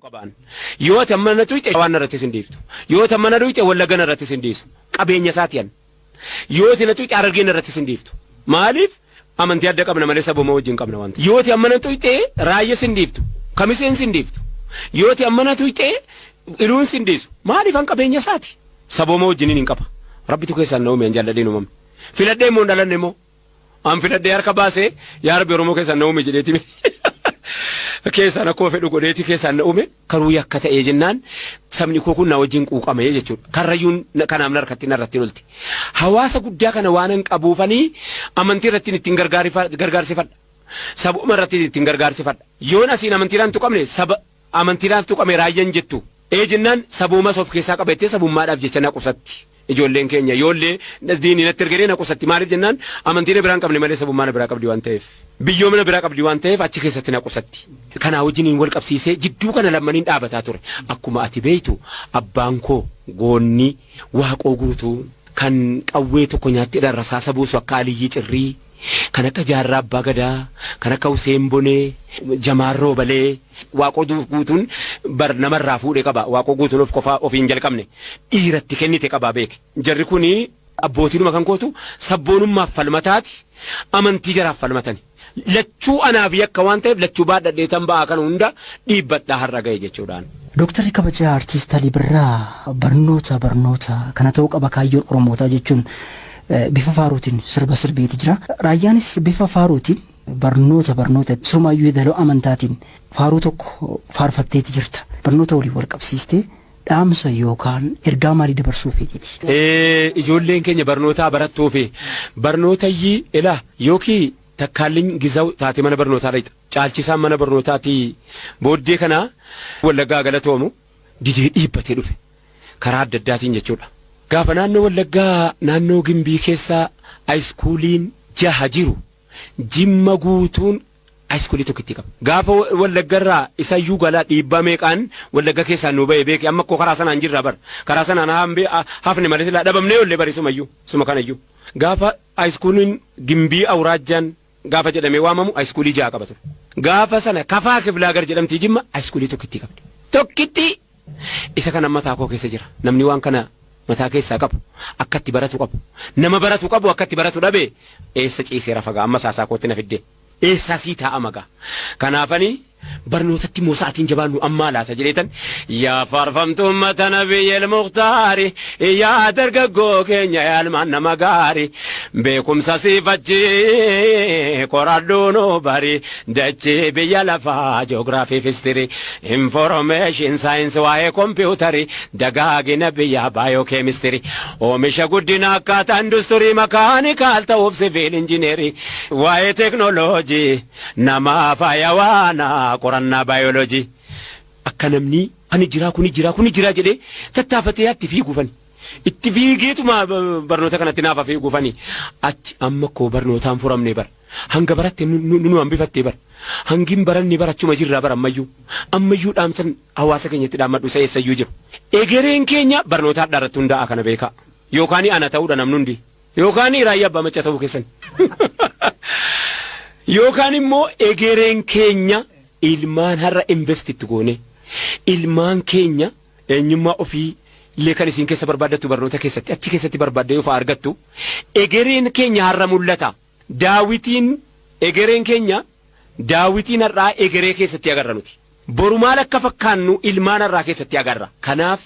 Qabaan. Yoo ati amma na tuyxe waan narratti sin dhiiftu. Yoo ati amma na tuyxe Wallagga narratti sin dhiisu. Qabeenya isaati an. Yoo ati na tuyxe Harargee narratti sin dhiiftu. Maaliif amantii adda qabna malee sabuma wajjin qabna waan ta'eef. Yoo ati amma na tuyxe Raayya sin dhiiftu. Kamiseen sin dhiiftu. Yoo ati amma na tuyxe Iluun sin dhiisu. Maaliif an qabeenya isaati. Sabooma wajjiniin hin qaba. Rabbitu keessaan na uume an jaalladhee hin uumamne. Filadhee immoo hin dhalanne immoo. An filadhee harka baasee yaa Rabbi Oromoo keessaan na uume jedheeti miti. Keessaan akkuma fedhu godheeti keessaan na uume. Karuu yakka ta'ee jennaan sabni koo kun na wajjin quuqame jechuudha. Karrayyuun kanaaf narkatti narratti lolti. Hawaasa guddaa kana waanan qabuufanii amantii irratti ittiin gargaarsifadha. Sabuma irratti ittiin gargaarsifadha. Yoon asiin amantiidhaan tuqamne saba amantiidhaan tuqame raayyan jettu. Ee jennaan sabuumas of keessaa qaba jettee sabummaadhaaf jecha na qusatti. Ijoolleen keenya yoollee diinni natti ergeree na qusatti. Maaliif jennaan amantii na biraa hin qabne malee sabummaa na biraa qabdi waan ta'eef. Biyyooma na biraa qabdi waan ta'eef achi keessatti na qusatti. Kanaa wajjiniin wal qabsiisee jidduu kana lammaniin dhaabataa ture. Akkuma ati beektu abbaan koo goonni Waaqoo Guutuu kan qawwee tokko nyaatteedhaan rasaasa buusu akka Aliyyii Cirrii, kan akka Jaarraa Abbaa Gadaa, kan akka Huseen Bonee, Jamaal Roobalee, Waaqoo Guutuun bar namarraa fuudhe qaba. Waaqoo Guutuun of qofaa ofii hin jalqabne. Dhiiratti kennite qabaa beeki. Jarri kun abbootiinuma kan kootu sabboonummaaf falmataati, amantii jaraaf falmatani. Lachuu anaaf yakka waan ta'eef lachuu baadhadheetan ba'aa kana hunda dhiibbadhaa har'a ga'e jechuudhaan. Dooktarri kabajaa Artiist Alii Birraa barnoota barnoota kana ta'uu qaba kaayyoon Oromootaa jechuun bifa faaruutiin sirba sirbeeti jira. Raayyaanis bifa faaruutiin barnoota barnoota surumaayyuu yeedaloo amantaatiin faaruu tokko faarfatteeti jirta. Barnoota waliin wal qabsiistee dhaamsa yookaan ergaa maalii dabarsuu feeteeti? Ijoolleen keenya barnootaa barattuufi barnootayyi ilaa yookii Takkaalliñ Gizaw taate mana barnootaa dhayxa. Caalchisaan mana barnootaatii booddee kana Wallaggaa galatoomu didee dhiibbatee dhufe. Karaa adda addaatiin jechuudha. Gaafa naannoo Wallaggaa naannoo Gimbii keessa ayiskuuliin jaha jiru Jimma guutuun ayiskuulii tokkittii qaba. Gaafa Wallagga irraa isayyuu galaa dhiibbaa meeqaan Wallagga keessaan nuu ba'e beeki. Amma akkoo karaa sanaan jirra bar. Karaa sanaan hafne malee silaa dhabamnee ollee bari sumayyuu suma kanayyuu. Gaafa Ayiskuuliin Gimbii Awuraajjaan gaafa jedhamee waamamu ayiskuulii 6 qaba ture. Gaafa sana Kafaa Kiflaagar jedhamtii Jimma ayiskuulii tokkittii qabdi. Tokkittii! Isa kana mataa koo keessa jira. Namni waan kana mataa keessaa qabu akka itti baratu qabu. Nama baratu qabu akka itti baratu dhabe eessa ciisee rafa gaa amma saasaa kootti na fiddee. Eessaa sii taa'ama gaa. Kanaaf ani barnootatti immoo sa'atiin jabaannu ammaa laata jedheetan yaa faarfamtu ummata nabiyyil muktaari yaa dargaggoo keenya yaa ilmaan nama gaari beekumsa siifachi qoradhuu nu bari dachii biyya lafaa joogiraafii fistiri informeeshin saayinsi waa'ee kompiwutari dagaagina biyyaa baayoo keemistiri oomisha guddina akkaataa industirii makaanikaal ta'uuf siviil injineerii Waa'ee teeknooloojii namaa faayawaana qorannaa baayoloojii akka namni ani jiraa kuni jiraa kuni jiraa jedhee tattaafatee itti fiiguufani. Itti fiigeetuma barnoota kanatti naafa fiiguufani. Achi amma koo barnootaan furamne bar. Hanga baratte nu hambifattee bar. Hangin baranne bar achuma jirraa bar ammayyuu. Ammayyuu dhaamsan hawaasa keenyatti dhaammadhu isa eessayyuu jiru. Egereen keenya barnoota hadhaa irratti hundaa'a kana beekaa. Yookaan ana ta'uudha namni hundi. Yookaan Raayyaa Abbaa Maccaa ta'uu keessan. Yookaan immoo egereen keenya ilmaan har'a invest itti goone ilmaan keenya eenyummaa ofii illee kan isin keessa barbaaddattu barnoota keessatti achi keessatti barbaaddee yoo argattu egereen keenya har'a mul'ata. Daawitiin egereen keenya daawitiin har'aa egeree keessatti agarra nuti. Boru maal akka fakkaannu ilmaan har'aa keessatti agarra. Kanaaf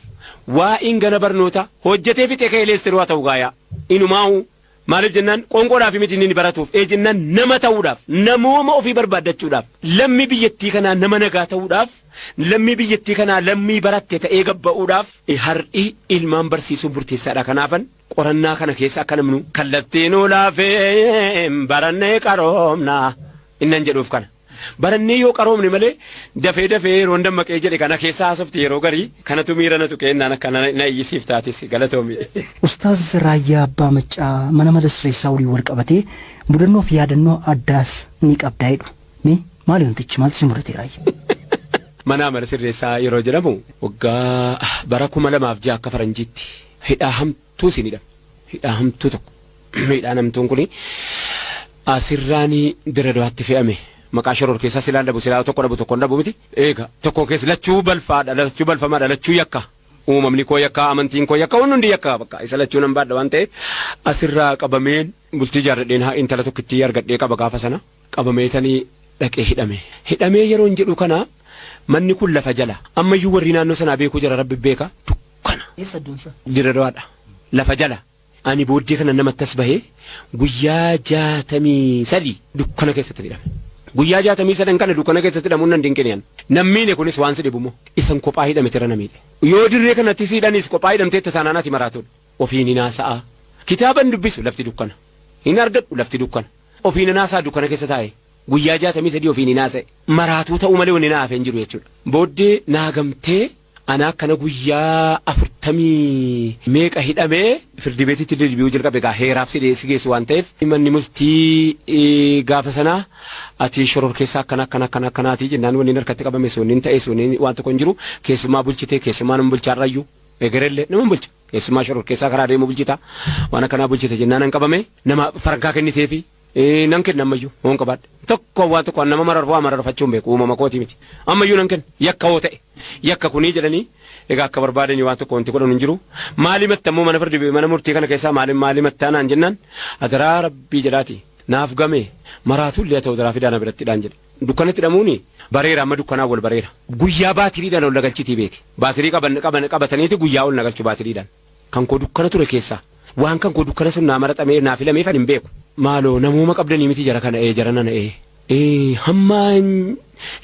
waa'een gana barnoota hojjetee fixee ka'ee leestiroo haa ta'u gaayaa. Inumaahu maaliif jennaan qoonqoodhaaf miti inni baratuuf ee jennaan nama ta'uudhaaf namooma ofii barbaaddachuudhaaf lammii biyyattii kanaa nama nagaa ta'uudhaaf lammii biyyattii kanaa lammii baratte ta'ee gabba'uudhaaf har'i ilmaan barsiisuun murteessaadha. Kanaafan qorannaa kana keessa akka namnu kallattii nuu laafee barannee qaroomna innan jedhuuf kana. Barannee yoo qaroomne malee dafee dafee yeroon dammaqee jedhe kana keessa haasofti yeroo garii kanatu miira na tuqee innaan akka na iyyisiif taatis galatoomi. Ustaaz Raayyaa Abbaa Maccaa mana mala sirreessaa waliin wal qabatee mudannoo fi yaadannoo addaas ni qabdaa jedhu. Mee maali wantichi maaltu si mudate Raayyaa? Mana amala sirreessaa yeroo jedhamu waggaa bara 2006 akka faranjiitti hidhaa hamtuu isin hidhame. Hidhaa hamtuu tokko. Hidhaan hamtuun kuni asirraan Dirre Dawaatti fe'ame. Maqaa shoror keessaa silaan dhabu silaa tokko dhabu tokko hin dhabu miti. Eega tokko keessa lachuu balfaadha lachuu balfamaadha lachuu yakka. Uumamni koo yakka amantiin koo yakka hundi yakka bakka isa lachuu nan baadha waan ta'eef asirraa qabameen bultii jaarradheen haa intala tokkittii argadhee qaba gaafa sana qabameetanii dhaqee hidhame. Hidhamee yeroon jedhu kana manni kun lafa jala ammayyuu warri naannoo sanaa beekuu jira rabbi beeka dukkana. Eessa iddoonsa? Diradawaadha lafa jala. Ani booddee kana namatti as bahee guyyaa 63 dukkana keessatti hidhame. Guyyaa 63 kana dukkana keessatti hidhamuun nan dinqineen. Nammiine kunis waan si dhibu moo isan kophaa hidhame tira namiidhe. Yoo dirree kanatti si hidhanis kophaa hidhamteetta taanaan ati maraatuudha. Ofiin hin haasa'a. Kitaaban dubbisu lafti dukkana. Hin argadhu lafti dukkana. Ofiin hin haasa'a dukkana keessa taa'e. Guyyaa 63 ofiin hin haasa'e. Maraatuu ta'uu malee wanni na hafee hin jiru jechuudha. Booddee naagamtee ana akkana guyyaa 40 meeqa hidhamee firdi beetitti deebi'uu jalqabe egaa heeraaf si geessu waan ta'eef manni murtii gaafa sanaa ati shoror keessaa akkana akkana akkana akkanaati jennaan wanni harkatti qabame sunniin ta'e sunniin waan tokko hin jiru keessumaa bulchite keessumaa nama bulchaarrayyuu egerellee nama bulcha keessumaa shoror keessaa karaa deemu bulchita waan akkanaa bulchite jennaan hin qabame nama farankaa kenniteefi nan kenna ammayyuu hoon qabaadhe tokko waan tokko nama mararfuu waa mararfachuu hin beeku uumama kooti miti ammayyuu nan kenna yakka hoo ta'e yakka kunii jedhanii egaa akka barbaadanii waan tokko wanti godhan hin jiru maali matta immoo mana firdi mana murtii kana keessaa maali maali mattaa naan jennaan adaraa rabbii jedhaati naaf game maraatuu illee ta'u daraa fidaa na biratti dhaan jedhe dukkanatti hidhamuuni bareera amma dukkanaa wal bareera guyyaa baatiriidhaan ol nagalchitii beeke baatirii qaban qaban qabataniiti guyyaa ol nagalchu baatiriidhaan kan koo dukkana ture keessaa waan kan koo dukkana sun naa maraxamee naa filameef ani hin beeku. Maaloo namooma qabdanii miti jara kana jara nana hammaan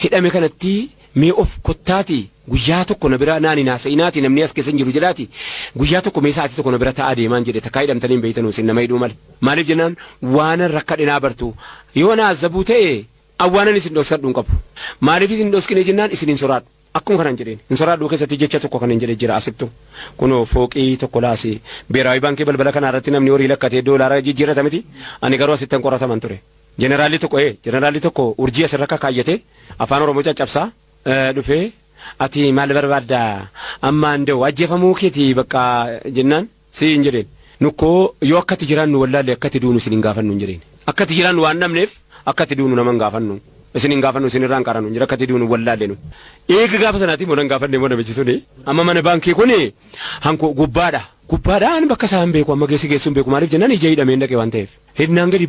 hidhame kanatti mee of kottaati guyyaa tokko na bira naan hin haasa'inaati namni as keessa hin jiru jedhaati guyyaa tokko mee sa'aatii tokko na bira taa'aa deemaan jedhe takkaa hidhamtanii hin beeytanuu isin nama hidhuu malee. Maaliif jennaan waanan rakkadhe naa bartu yoo na azabuu ta'e awwaanan isin dhoskadhu hin qabu. Maaliif isin dhoskine jennaan isin hin soraadhu. Akkuma kanaan jedheen hin soraadhuu keessatti jecha tokko kan hin jedhe jira asittu kunoo fooqii tokko laasi beeraawi baankii balbala kanaa irratti namni horii lakkatee doolaara jijjiirrata miti ani garuu asittan qorataman ture. Jeneraalli tokko urjii asirra kakaayyate afaan Oromoo caccabsaa dhufee ati maal barbaadda ammaan da'u ajjeefamuu keeti bakka jennaan si hin jedheen nukkoo yoo akkatti jiraannu wallaalle akkatti duunu isin hin gaafannu hin jedheen akkatti jiraannu waan dhabneef akkatti duunu nama hin gaafannu. Isin hin gaafannu isin irraa hin qarannu jira akkatti duunu wallaalle nu. Eega gaafa sanaati immoo nan gaafanne immoo namichi suni amma mana baankii kuni hanko gubbaadha. Gubbaadhaan bakka isaan beeku amma geessi geessuun beeku maaliif jennaan ija hidhameen dhaqe waan ta'eef. Hinnaan gadi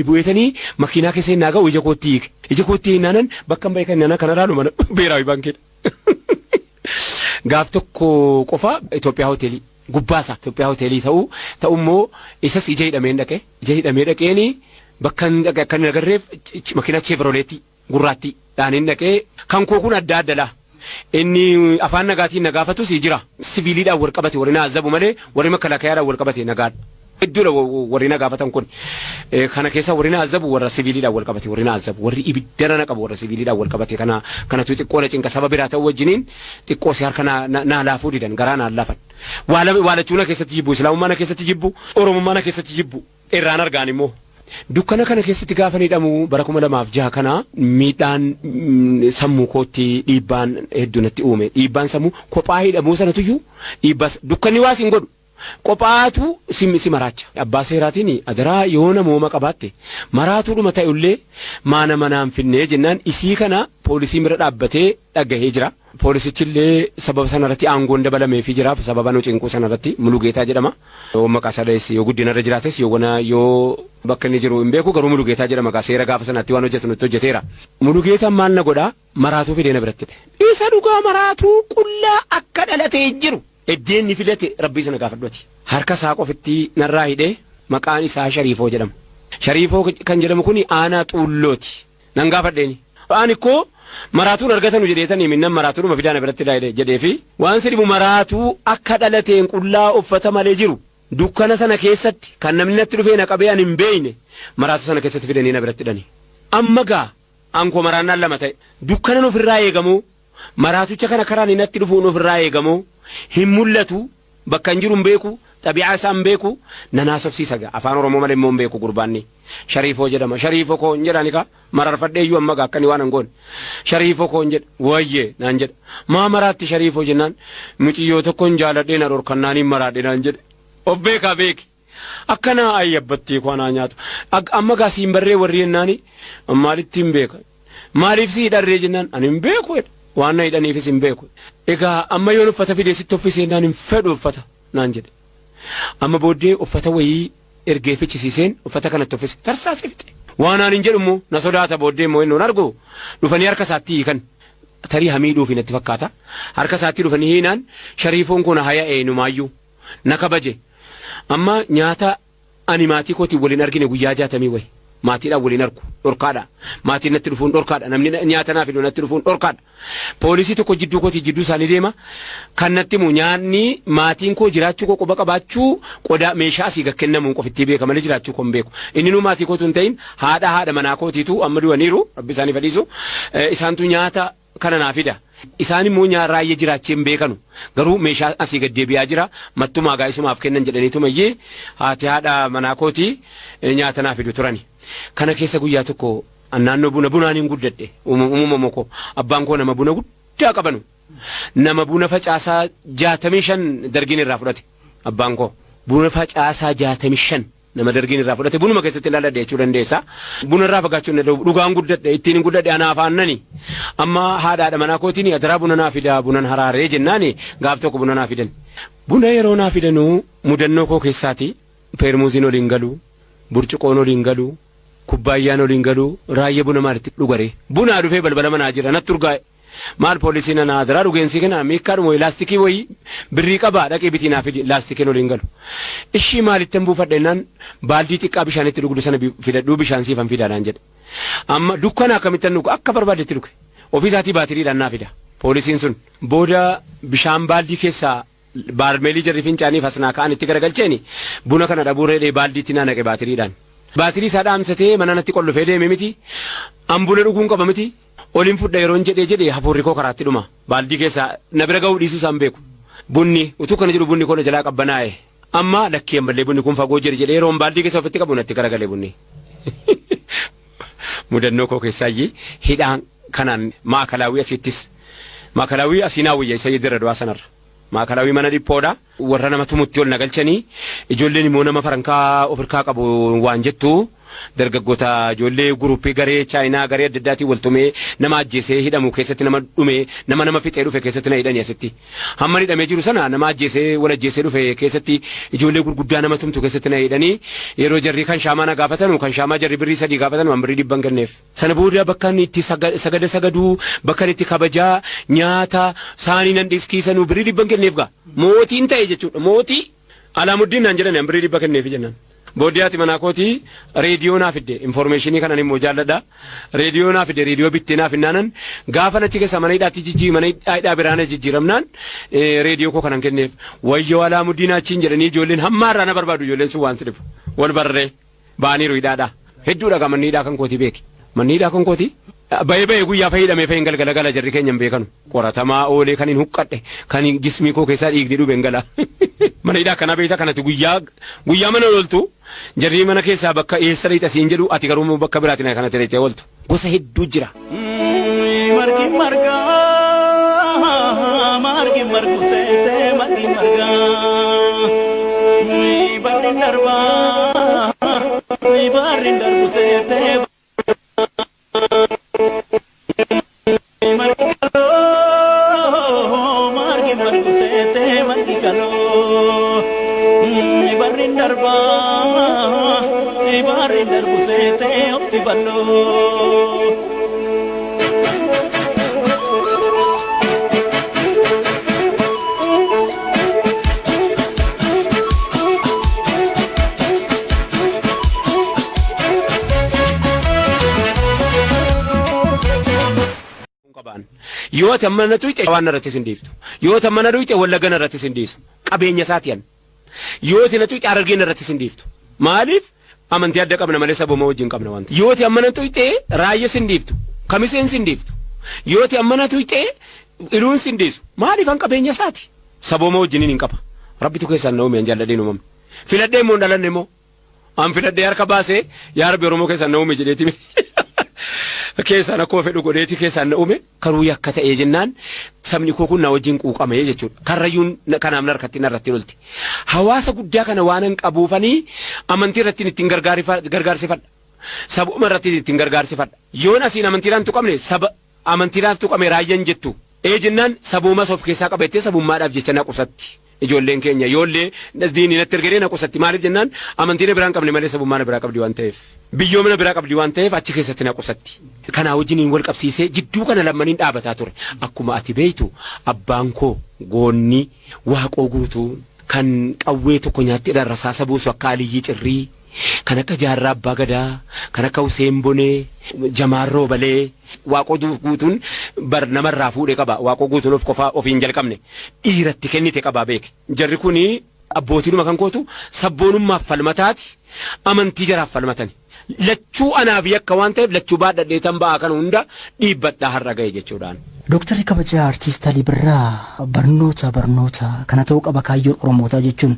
bu'eetanii makiinaa keessa hinnaa ga'u ija kootti hiike. Ija kootti hinnaanan bakka hin beekan hinnaanan kana laalu mana beeraawi baankiidha. Gaaf tokko qofa Itoophiyaa hoteelii gubbaasa Itoophiyaa hoteelii ta'uu ta'ummoo isas ija hidhameen dhaqe ija hidhamee dhaqeeni bakka akka hin agarreef makiinaa Chevroleetii gurraattii dhaaniin dhaqee kan koo kun adda adda laa. Inni afaan nagaatiin na gaafatus jira. Siviiliidhaan wal qabate warri na azabu malee warri makalakayaadhaan wal qabate nagaadha. Hedduudha warri na gaafatan kun. Kana keessa warri na azabu warra siviiliidhaan wal qabate warri na azabu warri ibiddara na qabu warra siviiliidhaan wal qabate kana kanatu xiqqoo na cinqa saba biraa ta'uu wajjiniin xiqqoo si harka naa laafuu didan garaa naan laafan. Waa lachuu na keessatti jibbu islaamummaa na keessatti jibbu oromummaa na keessatti jibbu irraan argaan immoo. Dukkana kana keessatti gaafa hidhamu bara 2006 kana miidhaan sammuu kootti dhiibbaan hedduu natti uume. Dhiibbaan sammuu kophaa hidhamuu sanatuyyuu dhiibbaas dukkanni waas hin godhu. Kophaatu si maraacha. Abbaa seeraatiin adaraa yoo namooma qabaatte maraatuudhuma ta'ullee maana manaan finnee jennaan isii kana poolisiin bira dhaabbatee dhagahee jira. Poolisichillee sababa sanarratti aangoon dabalameefii jira. Sababa nu cinquu sanarratti Mulugeetaa jedhama. Yoo maqaa isaa dha'es yoo guddinarra jiraates yoo wana yoo bakka inni jiru hin beeku garuu Mulugeetaa jedhama. Maqaa seera gaafa sanatti waan hojjetu nutti hojjeteera. Mulugeetaan maal na godhaa maraatuu fidee na biratti hidhe. Isa dhugaa maraatuu qullaa akka dhalatee jiru. Eddeen ni filate rabbii sana gaafadhuati. Harka isaa qofitti narraa hidhee maqaan isaa Shariifoo jedhama. Shariifoo kan jedhamu kun aanaa xuullooti. Nan gaafadheeni. Ani koo maraatuun argatanu jedheetanii minnan maraatuudhuma fidaa na biratti jedhee fi waan si dhibu maraatuu akka dhalateen qullaa uffata malee jiru dukkana sana keessatti kan namni natti dhufee na qabee ani hin beekne maraatuu sana keessatti fidanii na biratti hidhani. Amma gaa ankoo maraannaan lama ta'e dukkanan ofirraa eegamoo maraatucha kana karaan natti dhufuun ofirraa eegamoo hin mul'atu bakka hin jiru hin beeku xabi'aa isaa hin beeku nan haasofsiisa gaa afaan Oromoo malee immoo hin beeku gurbaanni. Shariifoo jedhama Shariifoo koo hin jedhani kaa mararfadhee iyyuu amma gaa akkani waan hin goone Shariifoo koo hin jedha wayyee naan jedha maa maraatti Shariifoo jennaan muciyyoo tokko hin jaaladhee na dhorkannaan hin maraadhe naan jedhe of beekaa beeki akkana ayyabbattii koo anaa nyaatu amma gaa siin barree warri jennaani maalitti hin beeka. Maaliif si hidharree jennaan ani hin beeku jedhe. Waan na hidhaniifis hin beeku. Egaa amma yoon uffata fidee sitti uffisee jennaan hin fedhu uffata naan jedhe. Amma booddee uffata wayii ergee fichisiiseen uffata kanatti uffise. Tarsaasee fixe. Waa naan hin jedhu immoo na sodaata booddee immoo innoon argu dhufanii harka isaatti hiikan. Tarii hamiidhuufi natti fakkaata. Harka isaatti dhufanii hiinaan shariifoon koo na haya'e inumaayyuu. Na kabaje. Amma nyaata ani maatii kootiin wal hin argine guyyaa jaatamii wayi. Maatiidhaan wal hin argu. Dhorkaadha. Maatiin natti dhufuun dhorkaadha. Namni nyaata naa fidu natti dhufuun dhorkaadha. Poolisii tokko jidduu kootii jidduu isaanii deema. Kan natti himu nyaanni maatiin koo jiraachuu koo quba qabaachuu qodaa meeshaa asii gad kennamuun qofittii beeka malee jiraachuu koo hin beeku. Inninuu maatii kootu hin ta'in haadha haadha manaa kootiitu amma du'aniiru rabbi isaaniif haa dhiisu. Isaantu nyaata kana naa fida. Isaan immoo nyaa raayya jiraachee hin beekanu. Garuu meeshaa asii gad deebi'aa jira. Mattumaa gaa isumaaf kennan jedhaniituma iyyee haati haadha manaa kootii nyaata naa fidu turani. Kana keessa guyyaa tokko an naannoo buna bunaan hin guddadhe. Uumama koo abbaan koo nama buna guddaa qabanu. Nama buna facaasaa 65 dargiin irraa fudhate abbaan koo. Buna facaasaa 65 Nama dargiin irraa fudhate bunuma keessatti dhaladhe jechuu dandeessa. Buna irraa fagaachuu hin danda'u. Dhugaan guddadhe ittiin hin guddadhe anaaf aannani. Amma haadha haadha manaa kootiin adaraa buna naa fidaa bunan haraaree jennaani gaaf tokko buna naa fidan. Buna yeroo naa fidanuu mudannoo koo keessaati peermuuziin ol hin galu, burcuqoon ol hin galu, kubbaayyaan ol hin galu, raayya buna maalitti dhugaree. Bunaa dhufee balbala manaa jira natti urgaa'e. Maal poolisiin ana adaraa dhugeen sii kenna miikkaadhuma wayii laastikii wayii birrii qabaa dhaqii bitii naa fidi laastikiin ol hin galu. Ishii maalittan buufadha jennaan baaldii xiqqaa bishaan itti dhugdu sana fidadhuu bishaan siifan fidaa naan jedhe. Amma dukkana akkamittan dhuga akka barbaadetti dhuge. Ofii isaatii baatiriidhaan naa fida poolisiin sun. Booda bishaan baaldii keessaa baarmeelii jarri fincaaniif as naa ka'an itti garagalcheeni buna kana dhabuurra jedhee baaldiitti naa naqe baatiriidhaan. Baatirii isaa dhaamsatee mana natti qollofee deeme miti. An buna dhuguun qaba miti. Olin fudha yeroon jedhee jedhe hafuurri koo karaatti dhuma. Baaldii keessaa na bira ga'uu dhiisuu isaa hin beeku. Bunni, utuu kana jedhu bunni koo na jalaa qabbanaa'e. Amma lakkii ammallee bunni kun fagoo jira jedhee yeroon baaldii keessa ofitti qabu natti garagale bunni. Mudannoo koo keessaayyii hidhaan kanaan maakalaawii asiittis. Maakalaawii asii naa wayya isa dirra du'aa sanarra. Maakalaawii mana dhiphoodha. Warra nama tumutti ol na galchanii ijoolleen immoo nama farankaa of hirkaa qabu waan jettu dargaggoota ijoollee guruppii garee chaayinaa garee adda addaatiin wal tumee nama ajjeesee hidhamu keessatti nama dhume nama nama fixee dhufe keessatti na hidhani asitti. Hamman hidhamee jiru sana nama ajjeesee wal ajjeesee dhufe keessatti ijoollee gurguddaa nama tumtu keessatti na hidhanii yeroo jarri kan shaamaa na gaafatanu kan shaamaa jarri birrii sadii gaafatanu an birrii dhibban kenneef. Sana booda bakka inni itti sagada sagadu, bakka inni itti kabajaa, nyaata, saanii nan dhiskiisanuu birrii dhibban kenneef gaa. Mootiin ta'e jechuudha. Mootii Alaamuddiin naan jedhani an birrii dhibba kenneefi jennaan. Booddee haati manaa kootii reediyoo naa fidde. Informeeshinii kanan immoo jaalladha. Reediyoo naa fidde reediyoo bittee naa finnaanan gaafan achi keessaa mana hidhaatti jijjii mana hidhaa biraa na jijjiiramnaan reediyoo koo kanan kenneef. Wayyoo Alaamuddiin achiin jedhanii ijoolleen hamma har'aa na barbaadu ijoolleen sun waan si dhibu. Wal barree. Ba'aniiru hidhaadhaa. Hedduudha gaa manni hidhaa kan kootii beeki. Manni hidhaa kan kootii Ba'ee ba'ee guyyaa fa'i hidhamee fa'in galgala gala jarri keenya hin beekanu. Qoratamaa oolee kan hin huqqadhe kan jismii koo keessaa dhiigni dhube hin gala. Mana hidhaa akkanaa beektaa kanatti guyyaa guyyaa mana ooltu jarri mana keessaa bakka eessa dhayxa siin jedhu ati garuu bakka biraatiin kanatti dhayxee ooltu. Gosa hedduu jira. Margi marga margi margu seete margi marga barri darba barri darbu seete margi kaloo margi margu seete margi kaloo barri darba barri darbu seete obsi balloo. Qabaan. Yoo ati amma na tuyxe waan narratti sin dhiiftu. Yoo ati amma na tuyxe wallagga narratti sin dhiisu. Qabeenya isaati an. Yoo ati na tuyxe harargee narratti sin dhiiftu. Maaliif amantii adda qabna malee saboma wajjin qabna waan ta'eef. Yoo ati amma na tuyxe raayya sin dhiiftu. Kamiseen sin dhiiftu. Yoo ati amma na tuyxe iluun sin dhiisu. Maaliif an qabeenya isaati. Sabooma wajjiniin hin qaba. Rabbitu keessaan na uume an jaalladhee hin uumamne. Filadhee immoo hin dhalanne immoo. An filadhee harka baasee yaa Rabbi Oromoo keessaan na uume jedheeti miti. Keessaan akkuma fedhu godheeti keessaan na uume karuu yakka ta'ee jennaan sabni koo kun na wajjin quuqame jechuudha. Karrayyuun kanaaf narkatti narratti lolti. Hawaasa guddaa kana waanan qabuufanii amantii irratti ittiin gargaarsifadha. Sabuma irratti ittiin gargaarsifadha. Yoon asiin amantiidhaan tuqamne saba amantiidhaan tuqame raayyaan jettu. Ee jennaan sabuumas of keessaa qabattee sabummaadhaaf jecha na qusatti. Ijoolleen keenya yoollee diinii natti ergee na qusatti. Maaliif jennaan amantii na biraan qabne malee sabummaa na biraa qabdi waan ta'eef. Biyyoomina biraa qabdi waan ta'eef achi keessatti na qusatti. Kanaa wajjiniin wal qabsiisee jidduu kana lammaniin dhaabataa ture. Akkuma ati beektu abbaan koo goonni waaqoo guutuu kan qawwee tokko nyaatti rasaasa buusu akka Aliyyii Cirrii, kan akka Jaarraa Abbaa Gadaa, kan akka Huseen Bonee, Jamaal Roobalee, waaqoo guutuun bar namarraa fuudhee qaba. Waaqoo guutuun of qofaa ofiin jalqabne dhiiratti kennite qabaa beeke. Jarri kuni abbootiinuma kan kootu sabboonummaaf falmataati, amantii jaraaf falmatani. Lachuu anaaf yakka waan ta'eef lachuu baadhadhee tan ba'aa kan hunda dhiibbadhaa har'a ga'e jechuudhaan. Dooktarri kabajaa Artiist Alii Birraa barnoota barnoota kana ta'uu qaba kaayyoon Oromootaa jechuun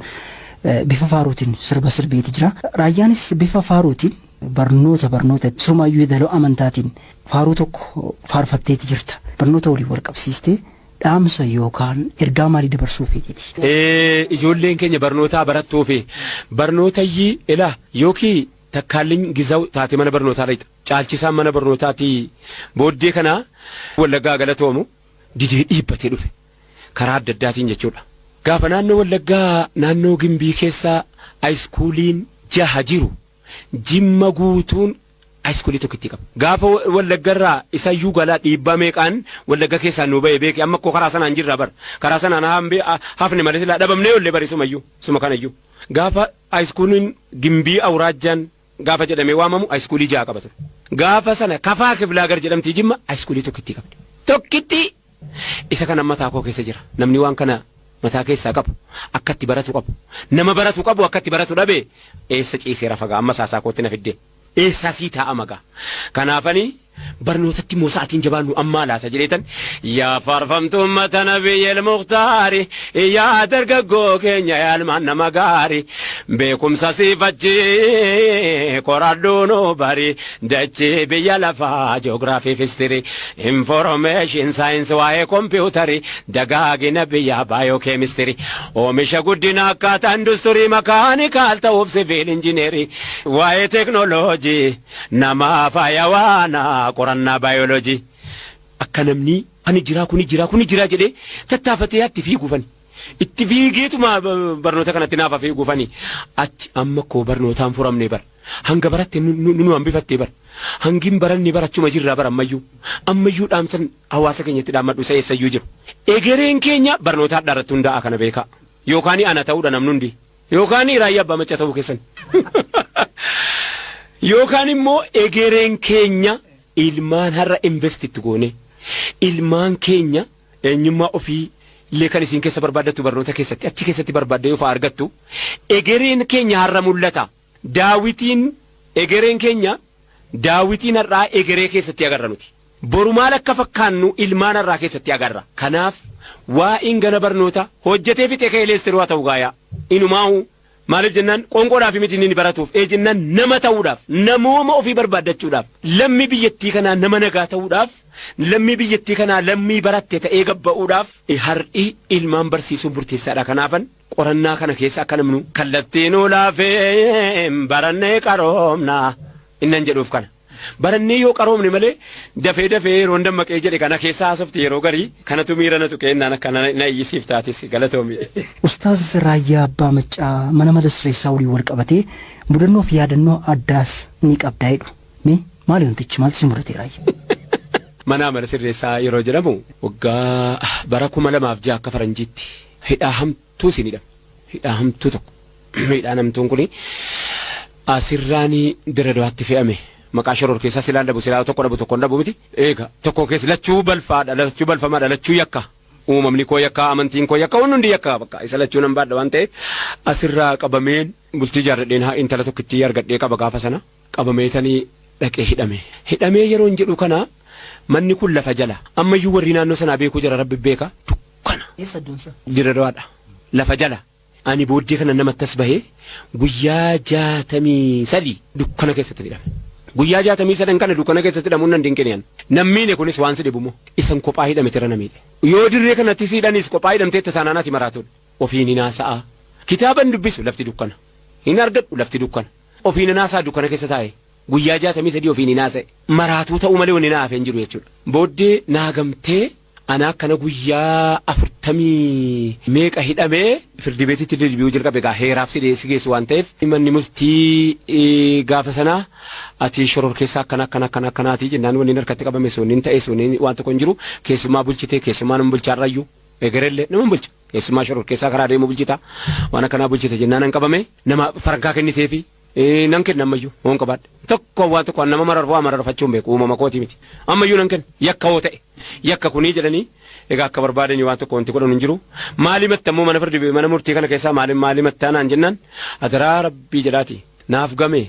bifa faaruutiin sirba sirbeeti jira. Raayyaanis bifa faaruutiin barnoota barnoota surmaayyuu yeedaloo amantaatiin faaruu tokko faarfatteeti jirta. Barnoota waliin wal qabsiistee dhaamsa yookaan ergaa maalii dabarsuu feeteeti? Ijoolleen keenya barnootaa barattuu fi barnootayyii ilaa yookiin takkaalliin gizaw taate mana barnootaa dha. Caalchisaan mana barnootaati booddee kana Wallaggaa galatoomu didee dhiibbatee dhufe karaa adda addaatiin jechuudha. Gaafa naannoo Wallaggaa naannoo Gimbii keessa haayiskuuliin jaha jiru Jimma guutuun haayiskuulii tokkitti qaba. Gaafa Wallaggarraa isayyuu galaa dhiibbaa meeqaan Wallagga keessaa nu ba'e beeke amma akkoo karaa sanaan jirra bara. Karaa sanaan hafne malee silaa dhabamnee ollee bari sumayyuu suma kanayyuu. Gaafa haayiskuuliin Gimbii awraajjaan gaafa jedhamee waamamu haayiskuulii jaha qaba ture. Gaafa sana Kafaa Kiblaagar jedhamti Jimma haayiskuulii tokkitti qabdi. Tokkitti isa kana mataa koo keessa jira. Namni waan kana mataa keessaa qabu akkatti baratu qabu. Nama baratu qabu akkatti baratu dhabe eessa ciisee rafagaa amma saasaa kootti na fidde. Eessaa sii taa'a magaa. Kanaafani barnootatti immoo sa'aatiin jabaannu ammaa laata jedheetan yaa faarfamtu ummata nabiyyeel mukhtaari yaa dargaggoo keenya yaalmaan nama gaari beekumsa siifachi qoradhuunu bari dachii biyya lafaa joogiraafii fistirii information science waa'ee kompiitarii dagaagina biyyaa baayookeemistirii oomisha guddina akkaataa industirii makaanikaal ta'uuf siviil injineerii waa'ee teeknooloojii nama faayawaana qorannaa baayoloojii. Akka namni ani jira kuni jira kuni jira jedhee tattaafatee itti fiiguufani. Itti fiigeetuma barnoota kanatti naaf fiiguufani. Achi amma koo barnootaan furamne bar. Hanga baratte nu hambifattee bar. Hangin baranne barachuma jirraa bar ammayyuu. Ammayyuu dhaamsan hawaasa keenyatti dhaammadhu isa eessayyuu jiru. Egereen keenya barnoota hadhaa irratti hundaa'a kana beekaa. Yookaan ana ta'uudha namni hundi. Yookaan raayyaa abbaa macca ta'uu keessan. Yookaan immoo egereen keenya ilmaan har'a invest itti goone ilmaan keenya eenyummaa ofii illee kan isin keessa barbaaddattu barnoota keessatti achi keessatti barbaadde yoo fa'aa argattu egereen keenya har'a mul'ata. Daawitiin egereen keenya daawitiin har'aa egeree keessatti agarra nuti. Boru maal akka fakkaannu ilmaan har'aa keessatti agarra. Kanaaf waa'een gana barnoota hojjetee fixee ka'ee leestiruu haa ta'u gaayaa. Inumaahu maaliif jennaan qoonqoodhaaf miti inni baratuuf ee jennaan nama ta'uudhaaf namooma ofii barbaaddachuudhaaf lammii biyyattii kanaa nama nagaa ta'uudhaaf lammii biyyattii kanaa lammii baratte ta'ee gabba'uudhaaf har'i ilmaan barsiisuun murteessaadha. Kanaafan qorannaa kana keessa akka namnu kallattiin ulaafee barannee qaroomna innan jedhuuf kana. Barannee yoo qaroomne malee dafee dafee yeroon dammaqee jedhe kana keessa haasofte yeroo garii kanatu miira na tuqee naan akka na iyyisiif taatis galatoomi. Ustaaz Raayyaa Abbaa Maccaa mana mala sirreessaa waliin wal qabatee mudannoo fi yaadannoo addaas ni qabdaa jedhu. Mee maali wantichi maaltu si mudate Raayyaa? Mana mala sirreessaa yeroo jedhamu waggaa bara 2006 akka faranjiitti hidhaa hamtuu isin hidhame. Hidhaa hamtuu tokko. Hidhaan hamtuun kuni asirraan Dirre Dawaatti fe'ame. Maqaa shoror keessaa silaan dhabu silaa tokko dhabu tokko dhabu miti. Eega tokko keessa lachuu balfaadha lachuu balfamaadha lachuu yakka. Uumamni koo yakka amantiin koo yakka hundi yakka bakka isa lachuu nan baadha waan ta'eef asirraa qabameen bultii jaarradheen haa intala tokkittii argadhee qaba gaafa sana qabameetanii dhaqee hidhame. Hidhamee yeroon jedhu kana manni kun lafa jala ammayyuu warri naannoo sanaa beekuu jira rabbi beeka dukkana. Eessa iddoonsa? Dirre Dawaadha. Lafa jala. Ani booddee kana namatti as bahee guyyaa 63 dukkana keessatti hidhame. Guyyaa 63 kana dukkana keessatti hidhamuun nan dinqineen. Nammiine kunis waan si dhibu moo isan kophaa hidhame tira namiidhe. Yoo dirree kanatti si hidhanis kophaa hidhamtee taanaan ati maraatuudha. Ofiin hin haasa'a. Kitaaban dubbisu lafti dukkana. Hin argadhu lafti dukkana. Ofiin hin haasa'a dukkana keessa taa'e. Guyyaa 63 ofiin hin haasa'e. Maraatuu ta'uu malee wanni na hafe hin jiru jechuudha. Booddee naagamtee ana akkana guyyaa 40 meeqa hidhamee firdi beetitti deddeebi'uu jalqabe. Egaa heeraaf si geessu waan ta'eef manni murtii gaafa sanaa ati shororkeessaa akkana akkana akkana akkanaati jennaan wanni harkatti qabame sun ta'e sun waan tokko hin jiru. Keessummaa bulchitee keessummaa nama bulchaarrayyuu egerellee nama bulcha keessummaa shororkeessaa karaa deemu bulchita waan akkanaa bulchite jennaan hin qabame nama fargaa kenniteefi. Nan kenna ammayyuu hoon qabaadhe tokko waan tokko nama mararfuu waa mararfachuu hin beeku uumama kooti miti ammayyuu nan kenna yakka hoo ta'e yakka kunii jedhanii egaa akka barbaadanii waan tokko wanti godhan hin jiru. Maali matta immoo mana firdi mana murtii kana keessaa maali maali mattaa naan jennaan adaraa rabbii jedhaati naaf game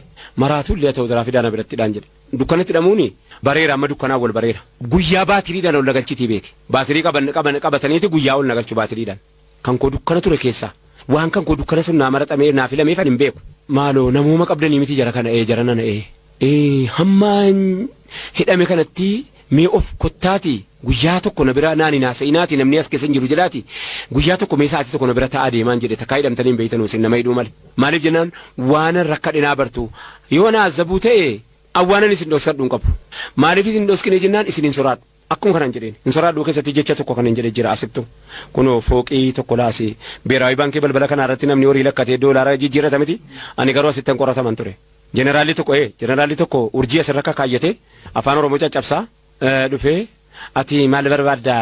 maraatuu illee ta'u daraa fidaa na biratti dhaan jedhe. Dukkanatti hidhamuuni bareera amma dukkanaa wal bareera guyyaa baatiriidhaan ol nagalchitii beeke baatirii qaban qabataniiti guyyaa ol nagalchu baatiriidhaan kan koo dukkana ture keessaa waan kan koo dukkana sun naa maraxamee naa filameef ani hin beeku. Maaloo namooma qabdanii miti jara kana jara nana hammaan hidhame kanatti mee of kottaati guyyaa tokko na bira naan hin haasa'inaati namni as keessa hin jiru jedhaati guyyaa tokko mee sa'aatii tokko na bira taa'aa deemaan jedhe takkaa hidhamtanii hin beeytanuu isin nama hidhuu malee. Maaliif jennaan waanan rakkadhe naa bartu yoo na azabuu ta'e awwaanan isin dhoskadhu hin qabu. Maaliif isin dhoskine jennaan isin hin soraadhu. Akkuma kanaan jedheen hin soraadhuu keessatti jecha tokko kan hin jedhe jira asittu kunoo fooqii tokko laasi beeraawi baankii balbala kanaa irratti namni horii lakkatee doolaara jijjiirrata miti ani garuu asitti hin qorataman ture. Jeneraalli tokko urjii asirra kaayyate afaan Oromoo caccabsaa dhufee ati maal barbaadda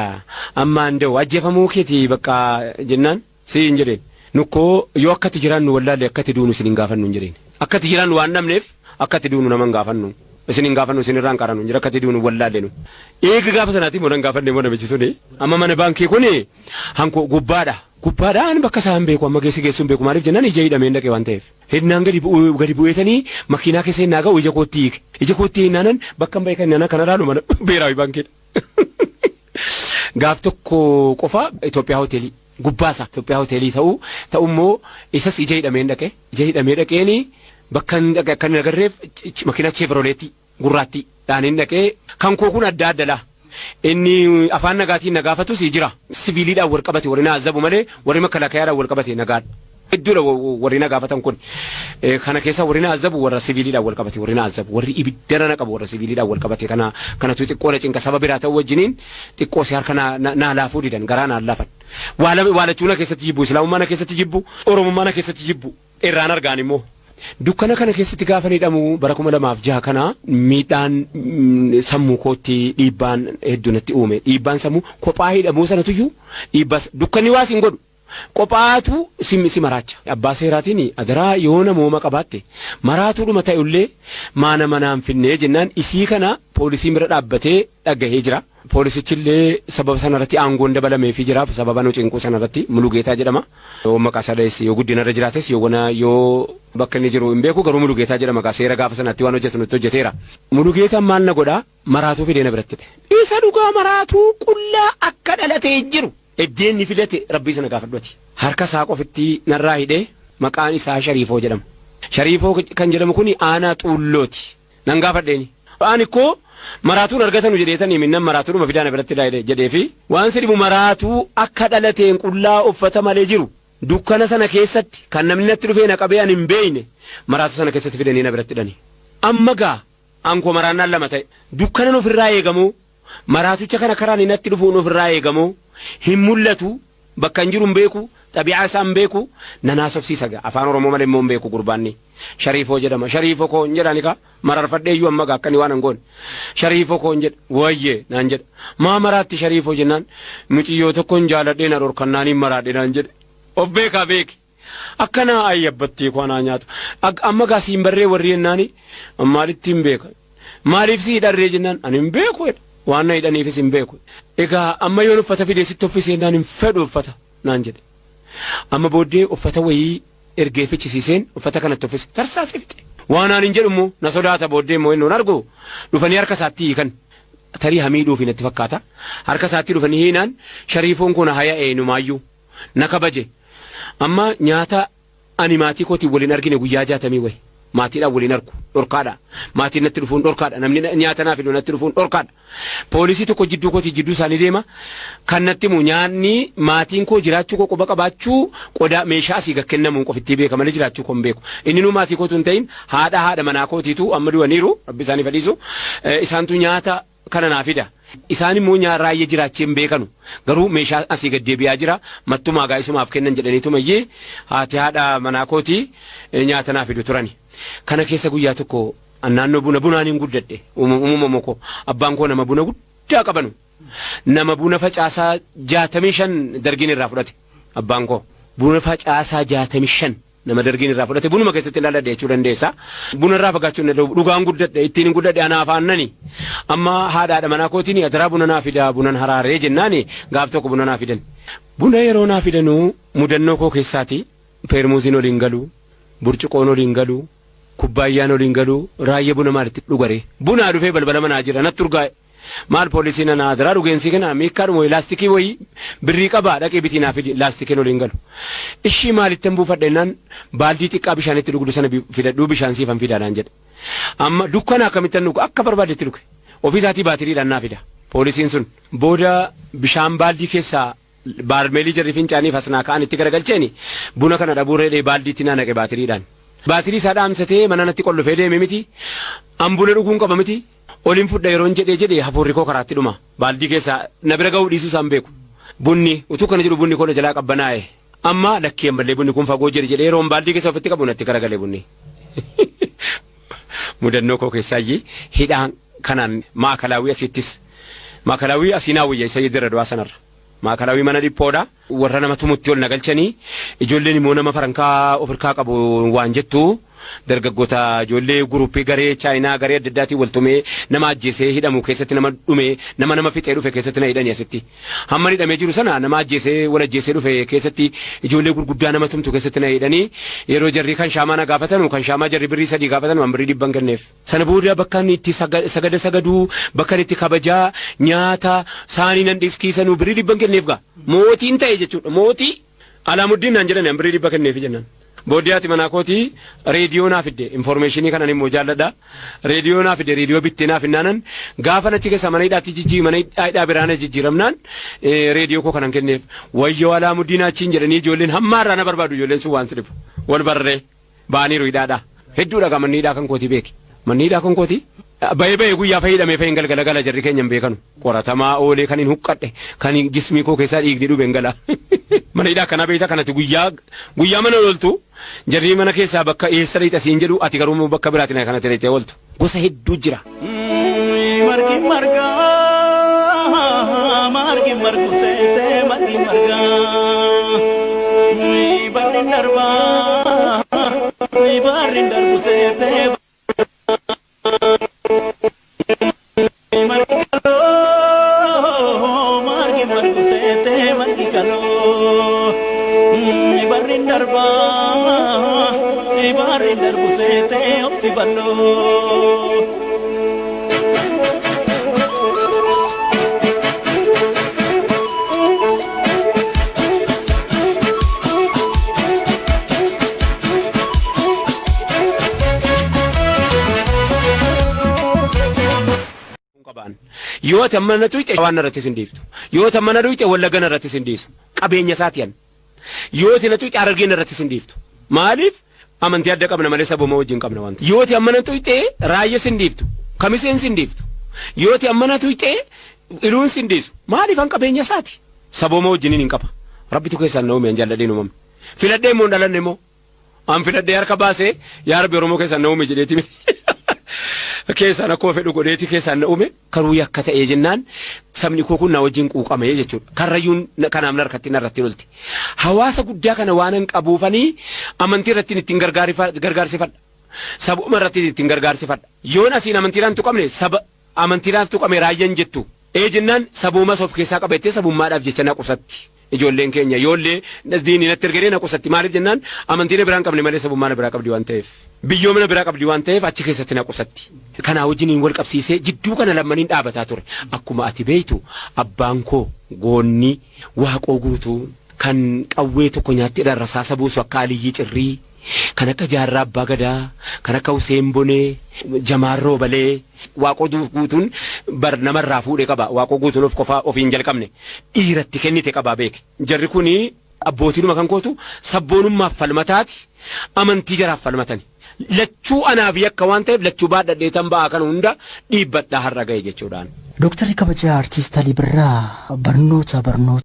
ammaan da'u ajjeefamuu keeti bakka jennaan si hin jedheen nukkoo yoo akkatti jiraannu wallaalle akkatti duunu isin hin gaafannu hin jedheen akkatti jiraannu waan dhabneef akkatti duunu nama hin gaafannu. Isin hin gaafannu isin irraa hin qarannu jira akkatti duunu wallaalle nu. Eega gaafa sanaati immoo nan gaafanne immoo namichi suni amma mana baankii kuni hanko gubbaadha. Gubbaadhaan bakka isaan beeku amma geessi geessuun beeku maaliif jennaan ija hidhameen dhaqe waan ta'eef. Hinnaan gadi bu'eetanii makiinaa keessa hinnaa ga'u ija kootti hiike. Ija kootti hinnaanan bakka hin beekan hinnaanan kana laalu mana beeraawi baankiidha. Gaaf tokko qofa Itoophiyaa hoteelii gubbaasa Itoophiyaa hoteelii ta'u immoo isas ija hidhameen dhaqe. Ija hidhamee dhaqeeni bakka kan hin agarreef makiinaa Cheevroleetii gurraattii dhaaniin dhaqee kan koo kun adda adda laa. Inni afaan nagaatiin na gaafatus jira. Siviiliidhaan wal qabate warri na azabu malee warri makalakayaadhaan wal qabate nagaadha. Hedduudha warri na gaafatan kun. Kana keessa warri na azabu warra siviiliidhaan wal qabate warri na azabu warri ibiddara na qabu warra siviiliidhaan wal qabate kana kanatu xiqqoo na cinqa saba biraa ta'uu wajjiniin xiqqoo si harka naa laafuu didan garaa naan laafan. Waalachuu na keessatti jibbu islaamummaa na keessatti jibbu oromummaa na keessatti jibbu irraan argaan immoo. Dukkana kana keessatti gaafa hidhamu bara 2006 kana miidhaan sammuu kootti dhiibbaan hedduu natti uume. Dhiibbaan sammuu kophaa hidhamuu sanatuyyuu dhiibbaas dukkanni waas hin godhu. Kophaatu si maraacha. Abbaa seeraatiin adaraa yoo namooma qabaatte maraatuudhuma ta'ullee maana manaan finnee jennaan isii kana poolisiin bira dhaabbatee dhagahee jira. Poolisichillee sababa sanarratti aangoon dabalameefii jira. Sababa nu cinquu sanarratti Mulugeetaa jedhama. Yoo maqaa isaa dha'es yoo guddinarra jiraates yoo wana yoo bakka inni jiru hin beeku garuu Mulugeetaa jedhama. Maqaa seera gaafa sanatti waan hojjetu nutti hojjeteera. Mulugeetaan maal na godhaa maraatuu fidee na biratti hidhe. Isa dhugaa maraatuu qullaa akka dhalatee jiru. Eddeen ni filate rabbii sana gaafadhuati. Harka isaa qofitti narraa hidhee maqaan isaa Shariifoo jedhama. Shariifoo kan jedhamu kun aanaa xuullooti. Nan gaafadheeni. Ani koo maraatuun argatanu jedheetanii minnan maraatuudhuma fidaa na biratti jedhee fi waan si dhibu maraatuu akka dhalateen qullaa uffata malee jiru dukkana sana keessatti kan namni natti dhufee na qabee ani hin beekne maraatuu sana keessatti fidanii na biratti hidhani. Amma gaa ankoo maraannaan lama ta'e dukkanan ofirraa eegamoo maraatucha kana karaan natti dhufuun ofirraa eegamoo hin mul'atu bakka hin jiru hin beeku xabi'aa isaa hin beeku nanaasofsiisa gaa afaan Oromoo malee immoo hin beeku gurbaanni. Shariifoo jedhama Shariifoo koo hin jedhani kaa mararfadhee iyyuu amma gaa akkani waan hin goone Shariifoo koo hin jedha wayyee naan jedha maa maraatti Shariifoo jennaan muciyyoo tokko hin jaaladhee na dhorkannaan hin maraadhe naan jedhe of beekaa beeki akkanaa ayyabbattii koo anaa nyaatu amma gaa siin barree warri jennaani maalitti hin beeka maaliif si hidharree jennaan ani hin beeku jedha waan na hidhaniifis hin beeku egaa amma yoon uffata fidee sitti uffisee jennaan hin fedhu uffata naan jedhe amma booddee uffata wayii ergee fichisiiseen uffata kanatti uffise tarsaasee fixe waan aan hin jedhu immoo na sodaata booddee immoo inni argu dhufanii harka isaatti hiikan tarii hamiidhuufi natti fakkaata harka isaatti dhufanii hiinaan Shariifoon kun haya eenyumaayyuu na kabaje amma nyaata ani maatii kootiin waliin argine guyyaa 60 wayi. Maatiidhaan waliin argu dhorkaadha. Maatiin natti dhufuun dhorkaadha. Namni nyaata naa fidu natti dhufuun dhorkaadha. Poolisii tokko jidduu kootii jidduu isaanii deema. Kan natti himu nyaanni maatiin koo jiraachuu koo quba qabaachuu qodaa meeshaa asii gad kennamuun qofittii beeka malee jiraachuu koo hin beeku. Inni nuu maatii kootu hin ta'in haadha haadha manaa kootiitu amma du'aniiru rabbi isaanii fadhiisu. Isaantu nyaata kana naa fida. Isaan immoo nyaa raayya jiraachee hin beekanu. Garuu meeshaa asii gad deebi'aa jira. Mattumaa gaa isumaaf kennan jedhaniitumayyee haati haadha manaa kootii nyaata naa fidu turani. Kana keessa guyyaa tokko an naannoo buna bunaan hin guddadhe. Uumama koo abbaan koo nama buna guddaa qabanu. Nama buna facaasaa 65 dargiin irraa fudhate abbaan koo. Buna facaasaa 65 nama dargiin irraa fudhate bunuma keessatti dhaladhe jechuu dandeessa. Buna irraa fagaachuu hin danda'u. Dhugaan guddadhe ittiin hin guddadhe anaaf aannani. Amma haadha haadha manaa kootiin adaraa buna naa fidaa bunan haraaree jennaani gaaf tokko buna naa fidan. Buna yeroo naa fidanuu mudannoo koo keessaati peermuuziin oliin galu, burcuqoon oliin galu, kubbaayyaan oliin galu, raayya buna maalitti dhugaree. Bunaa dhufee balbala manaa jira natti urgaa'e. Maal poolisiin ana adaraa dhugeensi kana miikkaadhuma wayii laastikii wayii birrii qabaa dhaqii bitii naa fidi laastikiin oliin galu. Ishii maalittan buufadha jennaan baaldii xiqqaa bishaan itti dhugdu sana fidadhuu bishaan siifan fidaa naan jedhe. Amma dukkana akkamittan dhuga akka barbaadetti dhuge. Ofii isaatii baatiriidhaan naa fida poolisiin sun. Booda bishaan baaldii keessaa baarmeelii jarri fincaaniif as naa ka'an itti garagalcheeni buna kana dhabuurra jedhee baaldiitti naa naqe baatiriidhaan. Baatirii isaa dhaamsatee mana natti qollofee deeme miti. An buna dhuguun qaba miti. Olin fudha yeroon jedhee jedhe hafuurri koo karaatti dhuma. Baaldii keessaa na bira ga'uu dhiisuu isaan beeku. Bunni utuu kana jedhu bunni koo na jalaa qabbanaa'e. Amma lakkii ammallee bunni kun fagoo jira jedhee yeroon baaldii keessa ofitti qabu natti garagale bunni. Mudannoo koo keessaayyii hidhaan kanaan maakalaawii asiittis. Maakalaawii asii naa wayya isa dirra du'aa sanarra. Maakalaawii mana dhiphoodha. Warra nama tumutti ol na galchanii ijoolleen immoo nama farankaa of hirkaa qabu waan jettu dargaggoota ijoollee guruppii garee chaayinaa garee adda addaatiin wal tumee nama ajjeesee hidhamu keessatti nama dhume nama nama fixee dhufe keessatti na hidhanii asitti. Hamma hidhamee jiru sana nama ajjeesee wal ajjeesee dhufe keessatti ijoollee gurguddaa nama tumtu keessatti na hidhanii yeroo jarri kan shaamaa na gaafatanu kan shaamaa jarri birrii 3 gaafatanu an birrii 100 kenneef. Sana booda bakka inni itti sagada sagaduu, bakka inni itti kabajaa, nyaata, saanii nan dhiskiisanuu birrii dhibban kenneef gaa. Mootiin ta'e jechuudha. Mootii Alaamuddiin naan jedhani an birrii 100 kenneefi jennaan. Booddee haati manaa kootii reediyoo naa fidde. Informeeshinii kanan immoo jaalladha. Reediyoo naa fidde reediyoo bittee naa finnaanan gaafan achi keessaa mana hidhaatti jijjii mana hidhaa biraa na jijjiiramnaan reediyoo koo kanan kenneef. Wayyoo Alaamuddiin achiin jedhanii ijoolleen hamma har'aa na barbaadu ijoolleen sun waan si dhibu. Wal barree. Ba'aniiru hidhaadhaa. Hedduudha gaa manni hidhaa kan kootii beeki. Manni hidhaa kan kootii Ba'ee ba'ee guyyaa fa'i hidhamee fa'in galgala gala jarri keenya hin beekanu. Qoratamaa oolee kan hin huqqadhe kan jismii koo keessaa dhiigni dhube hin gala. Mana hidhaa akkanaa beektaa kanatti guyyaa guyyaa mana ooltu jarri mana keessaa bakka eessa dhayxa siin jedhu ati garuu bakka biraati na kanatti dhayxee ooltu. Gosa hedduu jira. Margi marga margi margu seete margi marga barri darba barri darbu seete margi kaloo margi margu seete margi kaloo barri darba barri darbu seete obsi balloo. Qabaan. Yoo ati amma na tuyxe waan narratti sin dhiiftu. Yoo ati amma na tuyxe wallagga narratti sin dhiisu. Qabeenya isaati an. Yoo ati na tuyxe harargee narratti sin dhiiftu. Maaliif amantii adda qabna malee sabuma wajjin qabna waan ta'eef. Yoo ati amma na tuyxe raayya sin dhiiftu. Kamiseen sin dhiiftu. Yoo ati amma na tuyxe iluun sin dhiisu. Maaliif an qabeenya isaati. Sabooma wajjiniin hin qaba. Rabbitu keessaan na uume an jaalladhee hin uumamne. Filadhee immoo hin dhalanne immoo. An filadhee harka baasee yaa Rabbi Oromoo keessaan na uume jedheeti miti. Keessaan akkuma fedhu godheeti keessaan na uume. Karuu yakka ta'ee jennaan sabni koo kun na wajjin quuqame jechuudha. Karrayyuun kanaaf narkatti narratti lolti. Hawaasa guddaa kana waanan qabuufanii amantii irratti ittiin gargaarsifadha. Sabuma irratti ittiin gargaarsifadha. Yoon asiin amantiidhaan tuqamne saba amantiidhaan tuqame raayyan jettu. Ee jennaan sabuumas of keessaa qaba jettee sabummaadhaaf jecha na qusatti. Ijoolleen keenya yoollee diinni natti ergeree na qusatti. Maaliif jennaan amantii na biraa hin qabne malee sabummaa na biraa qabdi waan ta'eef. Biyyooma na biraa qabdi waan ta'eef achi keessatti na qusatti. Kanaa wajjiniin wal qabsiisee jidduu kana lammaniin dhaabataa ture. Akkuma ati beektu abbaan koo goonni Waaqoo Guutuu kan qawwee tokko nyaattee rasaasa buusu akka Aliyyii Cirrii. kan akka Jaarraa Abbaa Gadaa, kan akka Huseen Bonee, Jamaal Roobalee, Waaqoo Guutuun bar namarraa fuudhee qaba. Waaqoo Guutuun of qofaa ofiin jalqabne dhiiratti kennite qabaa beeke. Jarri kuni abbootiinuma kan kootu sabboonummaaf falmataati, amantii jaraaf falmatani. Lachuu anaaf yakka waan ta'eef lachuu baadhadheetan ba'aa kana hunda dhiibbadhaa har'a ga'e jechuudhaan. Dooktarri kabajaa Artiist Alii Birraa barnoota barnoota.